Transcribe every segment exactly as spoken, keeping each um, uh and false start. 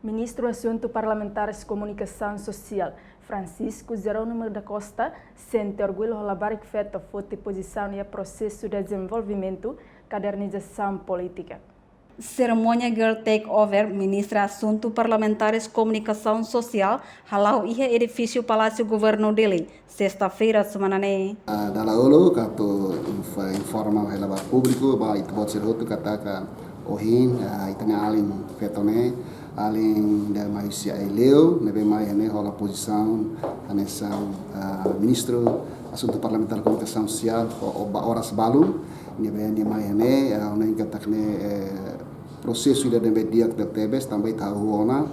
Ministru Asuntu Parlamentares Komunikasaun Sosiál, Francisco Jerónimo da Costa, sente orgullu ho labarik feto foti pozisaun iha prosesu dezenvolvimentu kadernizasaun polítika. Serimónia Girl Takeover Ministra Asuntu Parlamentares Komunikasaun Sosiál hala'o iha edifísiu Palásiu Governu Dili, sesta-feira semana ne'e. Ah, dala uluk atu inf-, informa hela ba públiku, ba ita-boot sira hotu katak ohin, ah, ita-nia alin feto ne'e, alin ida mai husi Aileu, ne'ebé mai iha ne'e hola pozisaun hanesan, ah, Ministru Asuntu Parlamentares Komunikasaun Sosiál, ho, ho ba oras balun, ne'ebé nia mai iha ne'e, ah, hanoin katak ne'e, eh, prosesu ida ne'ebé di'ak tebetebes, tanba ita hahú ona,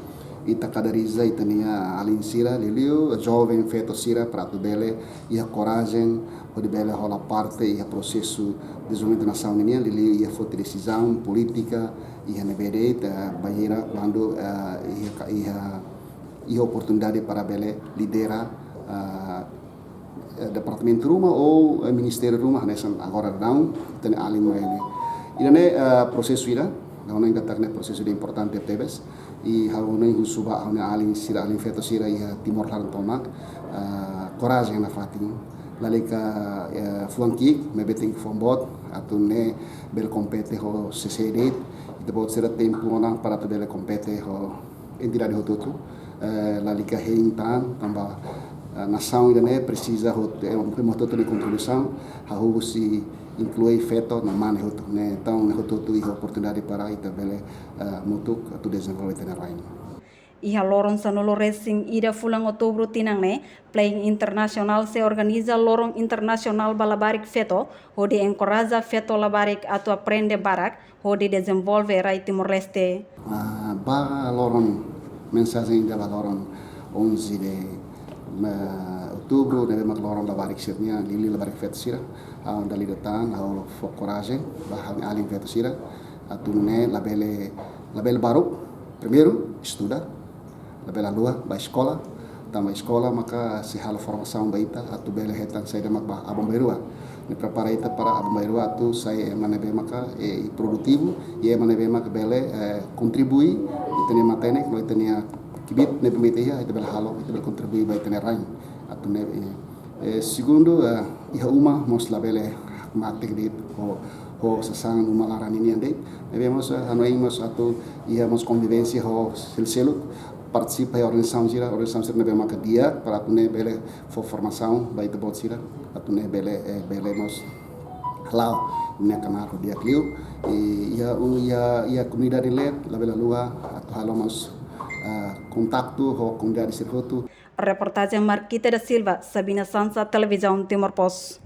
ita kaderiza ita-nia alin sira, liuliu joven feto sira para atu bele iha korajen hodi bele hola parte iha prosesu dezenvolvimentu nasaun nian, liuliu iha foti desizaun polítika iha ne'ebé de'it, eh, bainhira kuandu, eh, iha ka-, iha, iha oportunidade para bele lidera, eh, eh, departamentu ruma ou, eh, ministériu ruma, hanesan agora daudaun ita-nia alin mai ne'e. Ida-ne'e, eh, prosesu ida, ha'u hanoin katak ne'e prosesu ida importante tebes. I ha'u hanoin husu ba ha'u-nia alin sira, alin feto sira iha Timor laran tomak, eh, korajen nafatin. Lalika, eh, fuan ki'ik, maibé tenke fuan boot, atu nune'e bele kompete ho sé-sé de'it. Ita-boot sira tempu ona para atu bele kompete ho entidade hotu-hotu, eh, lalika hein tan, tanba, eh, nasaun ida-ne'e presiza hotu, eh, ema hotu-hotu nia kontribuisaun, hahú husi inklui feto no mane hotu, ne'e. Entaun, ne'e hotu-hotu iha oportunidade para ita bele, eh, hamutuk atu dezenvolve ita-nia rain. Iha loron sanulu-resin-ida fulan Outubru tinan ne'e, Plein Internasionál sei organiza Loron Internasionál ba Labarik Feto, hodi enkoraja feto labarik atu aprende barak, hodi dezenvolve rai Timor-Leste. Ah, ba loron, mensajen ida ba loron onze de, ah, Outubru, ne'ebé mak loron labarik sira-nian, liuliu labarik feto sira, ha'u dala ida tan, ha'u fó korajen ba ha'u-nia alin feto sira, atu nune'e labele, labele baruk, primeiru, estuda, labele haluha, ba eskola, tanba eskola maka sei halo formasaun ba ita, atu bele hetan saida mak ba aban-bainrua. Ne'e prepara ita para aban-bainrua atu sai ema ne'ebé maka, eh, produtivu, i ema ne'ebé maka bele, eh, kontribui ita-nia matenek, no ita-nia kbiit ne'ebé mak ita iha, ita bele halo, ita bele kontribui ba ita-nia rain. Atu ne'e, eh, Eh, segundu, eh, iha uma mós labele hakmatek de'it ho, ho sasán uma laran ninian de'it. Ne'ebé mós, eh, hanoin mós atu iha mós konvivénsia ho sel-seluk, partisipa iha organizasaun sira, organizasaun sira ne'ebé maka di'ak, para atu nune'e bele fó formasaun ba ita-boot sira, atu nune'e bele, eh, bele mós hala'o nia knaar ho di'ak liu. I iha, iha, iha komunidade leet, labele haluha atu halo mós, eh, kontaktu ho komunidade sira hotu. Reportajen Marquita da Silva, Sabina Sansa, Televizaun Timor Post.